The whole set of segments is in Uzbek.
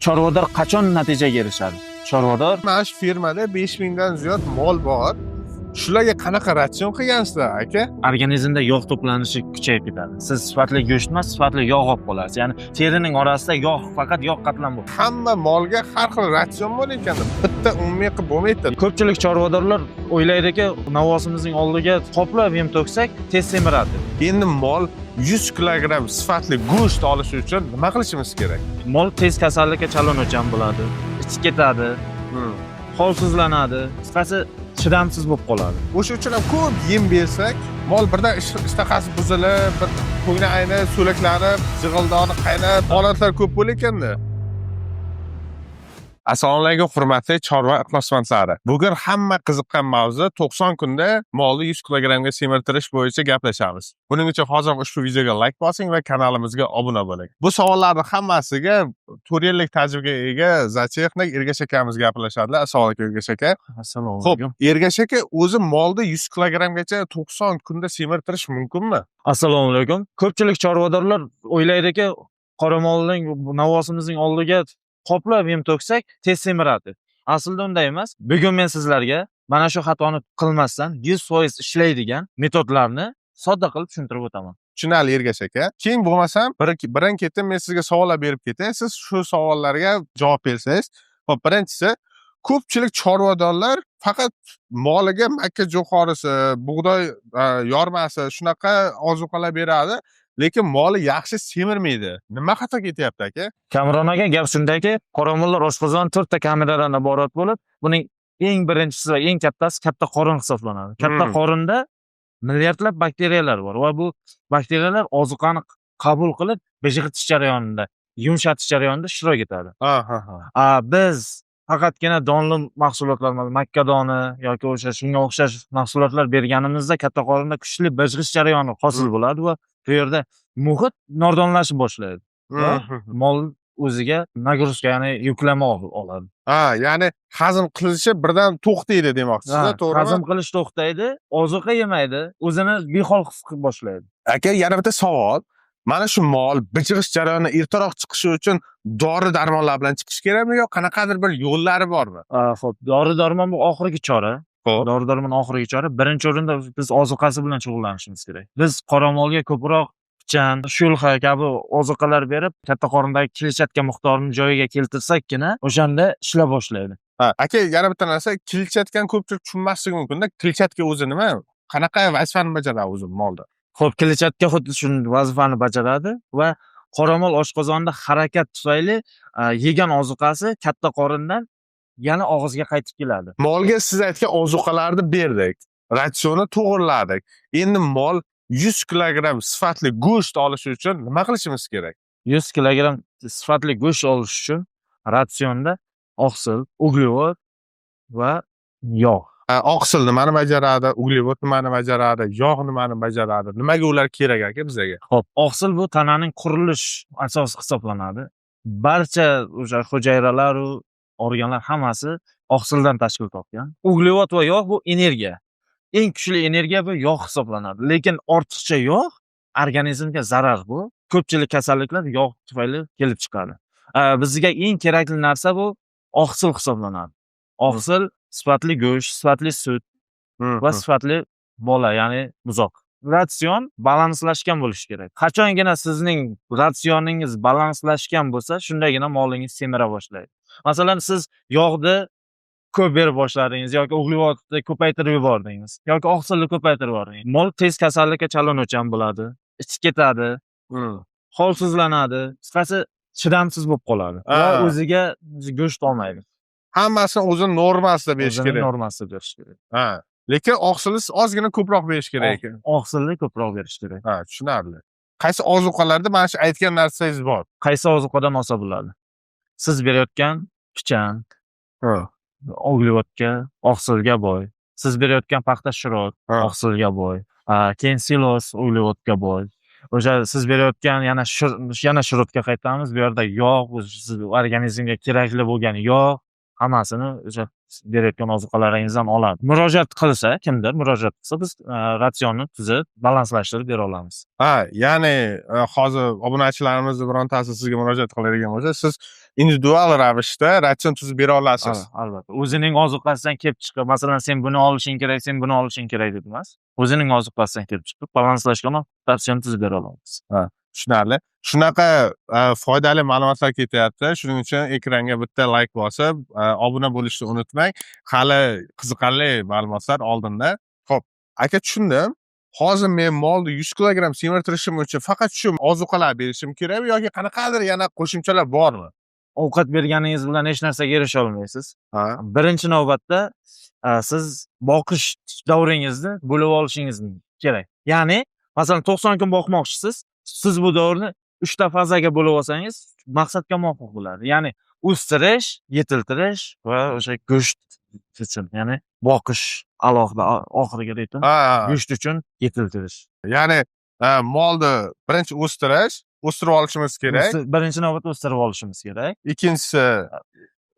Chorvador qachon natijaga erishadi? Chorvador Mana shu firmada 5000 dan ziyod mol bor. Shularga qanaqa ratsion qilgansizlar, aka? Organizmda yog' to'planishi kuchayib ketadi. Siz sifatli go'sht emas, sifatli yog' olib qolasiz. Ya'ni terining orasida yog', faqat yog' qatlam bo'ladi. Hamma molga har xil ratsion bor ekan. Bitta umumiy qilib bo'lmaydi. Ko'pchilik chorvadorlar o'ylaydiki, navosimizning oldiga qoplab yem to'ksak, tez semiradi. Endi mol 100 kilogramm sifatli go'sht olish uchun nima qilishimiz kerak? Mol tez kasallikka chalinuvchan bo'ladi, ichib ketadi, holsizlanadi, qisqasi chidamsiz bo'lib qoladi. O'sha uchun ham ko'p yem bersak, mol birdan ishtahasi buzilib, bir ko'ngli aynib, so'laklanib, jig'ildoni qaynab, holatlar ko'p bo'lar ekanda. Assalomu alaykum, hurmatli chorva ixlosmandlari. Bugun hamma qiziqqan mavzu, 90 kunda molni 100 kilogrammga semirtirish bo'yicha gaplashamiz. Buning uchun hozir ushbu videoga like bosing va kanalimizga obuna bo'ling. Bu savollarning hammasiga 4 yillik tajribaga ega zootexnik Ergash akamiz gaplashadilar. Assalomu alaykum, Ergash aka. Assalomu Xo'p, alaykum. Ergash aka, o'zi molni 100 kilogrammgacha 90 kunda semirtirish mumkinmi? Assalomu alaykum. Ko'pchilik chorvadorlar o'ylaydiki, qoramolning navosimizning oldiga qoplab yem to'ksak, tez semiradi. Aslida unday emas. Bugun men sizlarga mana shu xatoni qilmasdan 100% ishlaydigan metodlarni sodda qilib tushuntirib o'taman. Tushunarli, Ergash aka. Keyin bo'lmasam, birin ketin men sizga savollar berib ketay, siz shu savollarga javob bersangiz. Xo'p, birinchisi, ko'pchilik chorvadorlar faqat moliga makka jo'xorisi, bug'doy yormasi, shunaqa ozuqalar beradi, lekin moli yaxshi semirmaydi. Nima xato ketyapti, aka? Kamron aka, gap shundaki, qoramollar oshqozon to'rtta kameradan iborat bo'lib, buning eng birinchisi va eng kattasi katta qorin hisoblanadi. Katta qorinda milliardlab bakteriyalar bor va bu bakteriyalar ozuqani qabul qilib, bijg'itish jarayonida, yumshatish jarayonida ishtirok etadi. Ha, ha, ha. Biz faqatgina donli mahsulotlar, makka doni yoki o'sha shunga o'xshash mahsulotlar berganimizda katta qorinda kuchli bijg'ish jarayoni hosil bo'ladi va bu yerda muhit nordonlashib boshlaydi va mol o'ziga нагрузка, ya'ni yuklama oladi. Ha, ya'ni hazm qilishi birdan to'xtaydi demoqchisiz, to'g'rimi? Hazm qilish to'xtaydi, ozuqa yemaydi, o'zini behol his qilib boshlaydi. Aka, yana bitta savol. Mana shu mol bijg'ish jarayoni ertaroq chiqishi uchun dori darmonlar bilan chiqish kerakmi yo qanaqadir bir yo'llari bormi? Xo'p, dori darmon bu oxirgi chora. Xo'p. Dori darmon oxirgi chora. Birinchi o'rinda biz ozuqasi bilan shug'ullanishimiz kerak. Biz qoramolga ko'proq pichan, shulxa kabi ozuqalar berib, katta qorindagi kletchatka miqdorini joyiga keltirsakkina, o'shanda ishlab boshlaydi. Ha, aka, yana bitta narsa, kletchatkani ko'pchilik tushunmasligi mumkin-da. Kletchatka o'zi nima? Qanaqa vazifani bajaradi o'zi molda? Xo'p, kletchatka xuddi shu vazifani bajaradi va qoramol oshqozonida harakat tufayli yegan ozuqasi katta qorindan yana og'izga qaytib keladi. Molga siz aytgan ozuqalarni berdik. Ratsionni to'g'irladik. Endi mol 100 kilogramm sifatli go'sht olish uchun nima qilishimiz kerak? 100 kilogramm sifatli go'sht olish uchun ratsionda oqsil, uglevod va yog'. Ha, oqsil nimani bajaradi, uglevod nimani bajaradi, yog' nimani bajaradi? Nimaga ular kerak, aka, bizga? Xo'p, oqsil bu tananing qurilish asosi hisoblanadi. Barcha o'sha hujayralar u organlar hammasi oqsildan tashkil topgan. Uglevod va yog' bu energiya. Eng kuchli energiya bu yog' hisoblanadi. Lekin ortiqcha yog' organizmga zarar bu. Ko'pchilik kasalliklar yog' tufayli kelib chiqadi. Bizga eng kerakli narsa bu oqsil hisoblanadi. Oqsil sifatli go'sht, sifatli sut va sifatli bola, ya'ni buzoq. Ratsion balanslashgan bo'lishi kerak. Qachongina sizning ratsioningiz balanslashgan bo'lsa, shundagina molingiz semira boshlaydi. Masalan, siz yog'ni ko'p berib boshladingiz yoki uglevodni ko'paytirib yubordingiz yoki oqsilni ko'paytirib yubordingiz. Mol tez kasallikka chalinuvchan bo'ladi, ichib ketadi, holsizlanadi, qisqasi chidamsiz bo'lib qoladi va o'ziga go'sht olmaydi. Hammasini o'zini normasida berish O'zini kerak. normasida berish kerak. Ha. Lekin oqsilni ozgina ko'proq berish kerak ekan. Oqsilni ko'proq berish kerak. Ha, tushunarli. Qaysi ozuqalarda mana shu aytgan narsangiz bor? Qaysi ozuqadan olsa bo'ladi? Siz berayotgan pichan, uglevodga, oqsilga boy. Siz berayotgan paxta shirot oqsilga boy. Keyin silos uglevodga boy. O'sha siz berayotgan yana shirotga qaytamiz. Bu yerda yog', o'zi siz organizmga kerakli bo'lgan yog' hammasini o'sha Berayotgan ozuqalaringizdan oladi. Murojaat qilsa, kimdir murojaat qilsa, biz ratsionni tuzib, balanslashtirib bera olamiz. Ha, ya'ni hozir obunachilarimizni birontasi sizga murojaat qiladigan bo'lsa, siz individual ravishda ratsion tuzib bera olasiz. Albatta. O'zining ozuqasidan kelib chiqib, masalan, sen buni olishing kerak, sen buni olishing kerak deb emas. O'zining ozuqasidan kelib chiqib, balanslashgan ratsion tuzib bera olamiz. Tushunarli. Shunaqa foydali ma'lumotlar ketyapti. Shuning uchun ekranga bitta layk bosib, obuna bo'lishni unutmang. Hali qiziqarli ma'lumotlar oldinda. Xo'p, aka, tushundim. Hozir men molni 100 kilogramm semirtirishim uchun faqat shu ozuqalar berishim kerakmi yoki qanaqadir yana qo'shimchalar bormi? Ovqat berganingiz bilan hech narsaga erisha olmaysiz. Ha. Birinchi navbatda siz boqish davringizni bo'lib olishingiz kerak. Ya'ni, masalan, 90 kun boqmoqchisiz, siz bu davrni 3 ta fazaga bo'lib olsangiz maqsadga muvofiq bo'ladi. Ya'ni o'stirish, yetiltirish va o'sha go'sht uchun, ya'ni boqish alohida oxirgi reyting. Go'sht uchun yetiltirish. Ya'ni molni birinchi o'stirish, o'stirib olishimiz kerak. Birinchi navbatda o'stirib olishimiz kerak. Ikkinchisi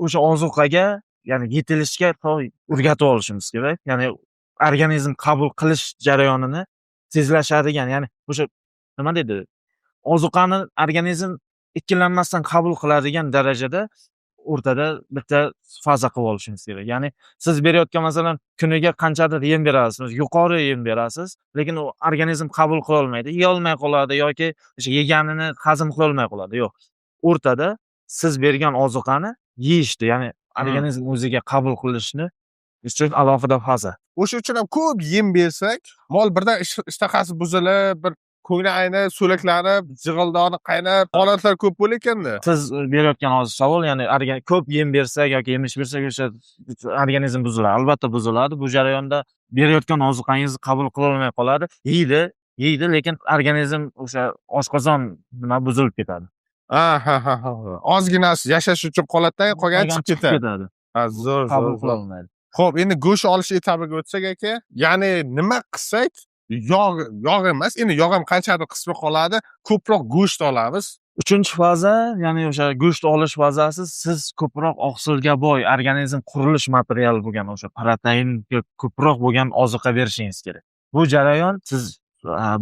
o'sha ozuqaga, ya'ni yetilishga o'rgatib olishimiz kerak. Ya'ni organizm qabul qilish jarayonini tezlashadigan, ya'ni o'sha nima deydi, ozuqani organizm ikkilanmasdan qabul qiladigan darajada o'rtada bitta faza qilib olishimiz kerak. Ya'ni siz berayotgan, masalan, kuniga qanchadir yem berasiz, yuqori yem berasiz, lekin u organizm qabul qila olmaydi, yeyolmay qoladi yoki o'sha yeganini hazm qila olmay qoladi. Yo'q. O'rtada siz bergan ozuqani yeyishdi, ya'ni organizm o'ziga qabul qilishni uchun alohida faza. O'sha uchun ham ko'p yem bersak, mol birdan ishtahasi buzilib, bir ko'ngli aynib, so'laklanib, jig'ildoni qaynab, holatlar ko'p bo'lar ekanda. Siz berayotgan hozir savol, ya'ni ko'p yem bersak yoki yemish bersak, o'sha organizm buziladi. Albatta buziladi. Bu jarayonda berayotgan ozuqangizni qabul qila olmay qoladi. Yeydi, yeydi, lekin organizm, o'sha oshqozon nima buzilib ketadi. Ha. Ozginasi yashash uchun qoladida, qolgani Qolgani chiqib ketadi. Ketadi. Ha, zo'r, Qabul zo'r, qila zo'r. olmaydi. Xo'p, endi go'sht olish etapiga o'tsak, aka, ya'ni nima qilsak, yog' emas, endi yog' ham qanchadir qismi qoladi, ko'proq go'sht olamiz. Uchinchi faza, ya'ni o'sha go'sht olish fazasi, siz ko'proq oqsilga boy, organizm qurilish materiali bo'lgan, o'sha proteinga ko'proq bo'lgan ozuqa berishingiz kerak. Bu jarayon siz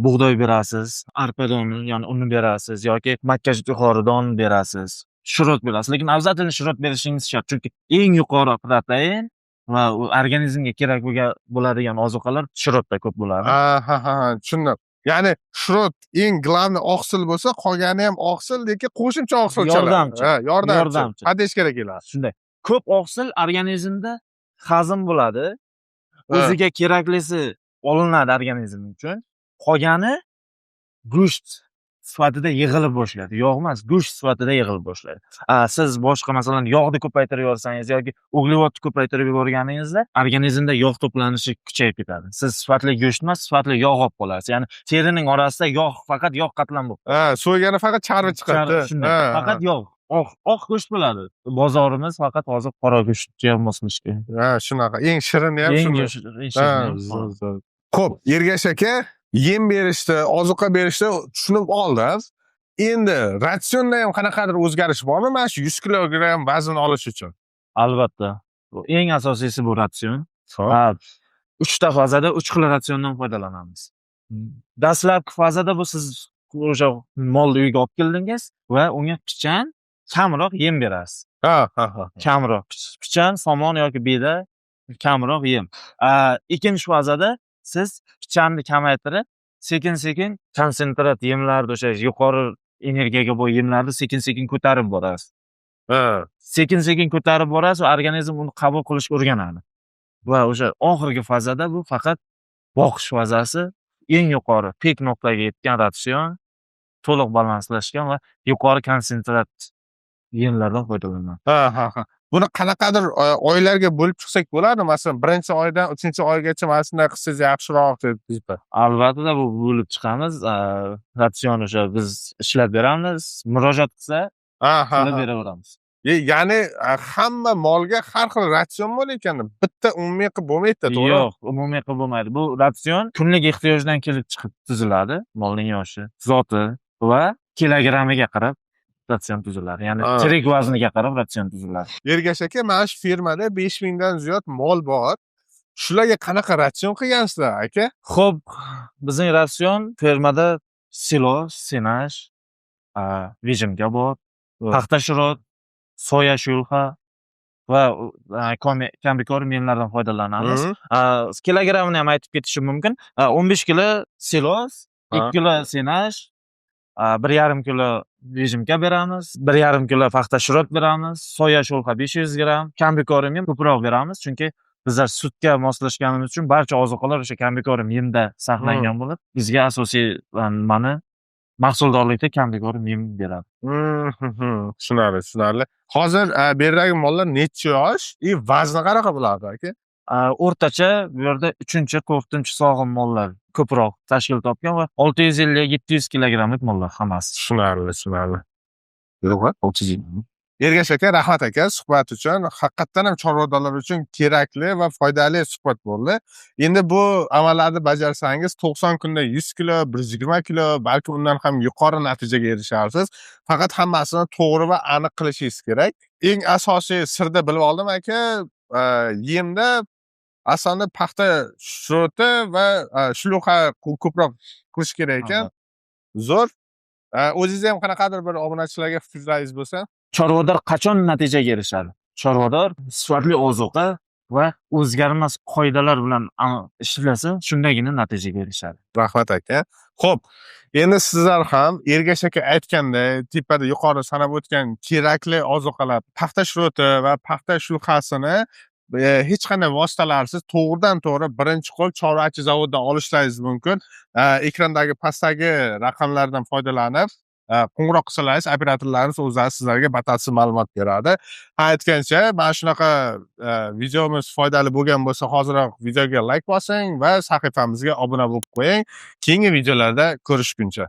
bug'doy berasiz, arpa doni, ya'ni unni berasiz yoki makka jo'xori berasiz, shurot berasiz. Lekin обязательно shurot berishingiz shart, chunki eng yuqori protein va u organizmga kerak bo'lgan bo'ladigan ozuqalar shurotda ko'p bo'ladi. Ha, tushundim. Ya'ni shurot eng главный oqsil bo'lsa, qolgani ham oqsil, lekin qo'shimcha oqsilchalar. Yordamchi. Ha, yordamchi. Yordamchi. Hadeb kerak keladi. Shunday. Ko'p oqsil organizmda hazm bo'ladi. O'ziga keraklisi olinadi organizm uchun. Qolgani go'sht sifatida yig'ilib boshlaydi. Yog' emas, go'sht sifatida yig'ilib boshlaydi. Siz boshqa, masalan, yog'ni ko'paytirib yuborsangiz yoki uglevodni ko'paytirib yuborganingizda organizmda yog' to'planishi kuchayib ketadi. Siz sifatli go'sht emas, sifatli yog' olib qolasiz. Ya'ni terining orasida yog', faqat yog' qatlam bo'lib Ha, so'ygani faqat charvi chiqadi. Shunday. Faqat yog'. Oq go'sht bo'ladi. Bozorimiz faqat hozir qora go'shtga moslashgan. Ha, shunaqa. Eng shirini ham Eng shuni. eng Ha, shirini ham. zo'r, zo'r. Xo'p, Ergash aka, yem berishdi, ozuqa berishdi tushunib oldim. Endi ratsionda ham qanaqadir o'zgarish bormi mana shu 100 kilogramm vazn olish uchun? Albatta. Bu eng asosiysi, bu ratsion. Xo'p. Ha, uchta fazada uch xil ratsiondan foydalanamiz. Dastlabki fazada bu siz o'sha molni uyga olib keldingiz va unga pichan, kamroq yem berasiz. Ha, ha, ha. Kamroq pichan, somon yoki beda, kamroq yem. Ikkinchi fazada siz pichanni kamaytirib, sekin-sekin konsentrat yemlarni, o'sha yuqori energiyaga boy yemlarni sekin-sekin ko'tarib borasiz. Sekin-sekin ko'tarib borasiz va organizm uni qabul qilishga o'rganadi. Va o'sha oxirgi fazada bu faqat boqish fazasi, eng yuqori pik nuqtaga yetgan ratsion, to'liq balanslashgan va yuqori konsentrat yemlardan foydalanadi. Ha. Buni qanaqadir oylarga bo'lib chiqsak bo'ladimi? Masalan, birinchi oydan uchinchi oygacha mana shunday qilsangiz yaxshiroq deb. Albatta, bu bo'lib chiqamiz. Ratsion o'sha biz ishlab beramiz. Murojaat qilsa, Ha, ha, qilib ha. beraveramiz. Ya'ni hamma molga har xil ratsion bo'lar ekan. Bitta umumiy qilib bo'lmaydi, to'g'ri? Yo'q, umumiy qilib bo'lmaydi. Bu ratsion kunlik ehtiyojdan kelib chiqib tuziladi. Molning yoshi, zoti va kilogrammiga qarab. ratsion tuziladi. Ya'ni tirik vazniga qarab ratsion tuziladi. Ergash aka, mana shu fermada 5000 dan ziyod mol bor. Shularga qanaqa ratsion qilgansizlar, aka? Xo'p, bizning ratsion fermada silos, senaj, выжимка bor, paxta shirot, soya shulxa va kombikorm yemlardan foydalanamiz. Kilogrammini ham aytib ketishim mumkin. 15 kilo silos, 2 kilo senaj, 1,5 kilo выжимка beramiz, 1,5 kilo paxta shirot beramiz, soya shulxa 500 gramm, kombikorm yem ko'proq beramiz, chunki bizlar sutga moslashganimiz uchun barcha ozuqalar o'sha kombikorm yemda saqlangan bo'lib, bizga asosiy nimani, mahsuldorlikda kombikorm yem beradi. Tushunarli, tushunarli. Hozir bu yerdagi mollar necha yosh и vazni qanaqa bo'ladi, aka? O'rtacha bu yerda uchinchi, to'rtinchi sog'im mollar ko'proq tashkil topgan va 650-700 kilogrammlik mollar hammasi. Tushunarli, tushunarli. Ergash aka, rahmat aka suhbat uchun. Haqiqatdan ham chorvadorlar uchun kerakli va foydali suhbat bo'ldi. Endi bu amallarni bajarsangiz, 90 kunda 100 kilo, 120 kilo, balki undan ham yuqori natijaga erisharsiz. Faqat hammasini to'g'ri va aniq qilishingiz kerak. Eng asosiy sirni bilib oldim, aka, yemda aslida paxta shiroti va shluxa ko'proq qilish kerak ekan. Zo'r. O'zingizda ham qanaqadir bir obunachilarga fikrlaringiz bo'lsa? Chorvador qachon natijaga erishadi? Chorvador sifatli ozuqa va o'zgarmas qoidalar bilan ishlasa, shundagina natijaga erishadi. Rahmat, aka. Xo'p, endi sizlar ham Ergash aka aytganday, tepada yuqori sanab o'tgan kerakli ozuqalar, paxta shiroti va paxta shulxasini hech qanday vositalarsiz to'g'ridan to'g'ri birinchi qo'l Chorvachi zavodidan olishlaringiz mumkin. Ekrandagi pastdagi raqamlardan foydalanib, qo'ng'iroq qilsalaringiz, operatorlarimiz o'zlari sizlarga batafsil ma'lumot beradi. Ha, aytgancha, mana shunaqa videomiz foydali bo'lgan bo'lsa, hoziroq videoga layk bosing va sahifamizga obuna bo'lib qo'ying. Keyingi videolarda ko'rishguncha.